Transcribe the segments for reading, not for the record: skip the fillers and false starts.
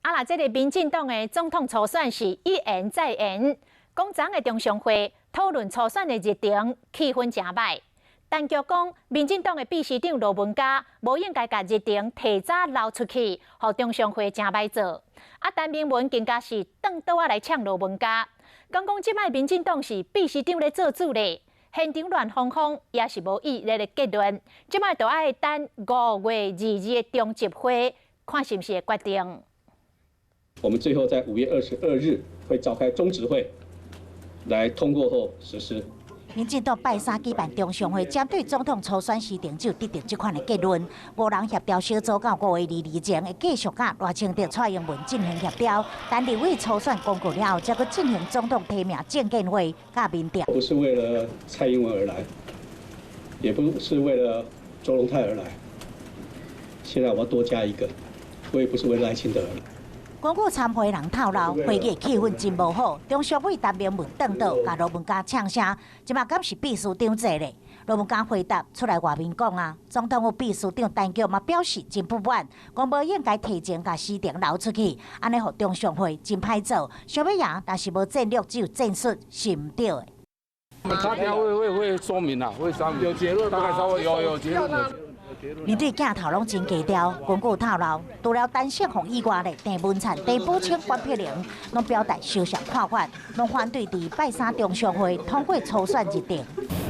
啊，若這个民進黨的總統初選是一延再延，講昨的中常會討論初選的日程，氣氛誠䆀。陳菊講，民進黨的秘書長羅文嘉無應該共日程提早流出去，予中常會誠䆀做。啊，陳明文更加是轉桌仔來嗆羅文嘉，講講這擺民進黨是秘書長咧做主咧，現場亂哄哄，也是無意義的結論。這擺就愛等5月22的中執會，看是毋是會決定。我們最後在5月22日會召開中執會，來通過後實施。民進黨拜三舉辦中常會，針對總統初選時程就得到這款的結論。五人協調小組到5月22前會繼續佮賴清德、蔡英文進行協調，等立委初選公告了後，才閣進行總統提名政見會佮民調。不是為了蔡英文而來，也不是為了卓榮泰而來。現在我要多加一個，我也不是為賴清德而來。根據參會人透露，會議氣氛真無好，中常委陳明文轉桌，共羅文嘉嗆聲，這馬敢是秘書長坐咧？羅文嘉回答出來外面講啊，總統府秘書長陳菊嘛表示真不滿，講無應該提前共時程流出去，按呢予中常會真歹做，想欲贏，但是無戰略只有戰術是毋對的。他會說明啊，會說明有結論，大概稍微有結論。面對鏡頭攏真低調，根據透露，除了陳勝鳳以外咧，鄭文燦、鄭寶清、關碧玲攏表達相像看法，攏反對佇拜三中常會通過初選日程。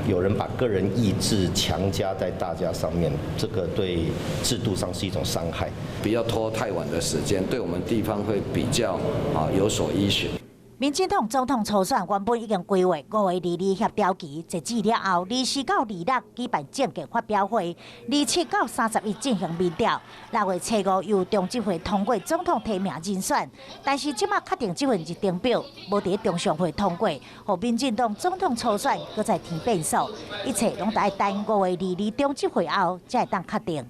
有人把個人意志強加在大家上面，這個對制度上是一種傷害。不要拖太晚的時間，對我們地方會比較啊有所依循。民進黨總統初選原本已經規劃5月22協調期截止了後，24到26舉辦政見發表會，27到31進行民調，6月初5由中執會通過總統提名人選。但是這馬確定這份日程表無佇中常會通過，予民進黨總統初選閣再添變數，一切攏得愛等5月22中執會後才會當確定。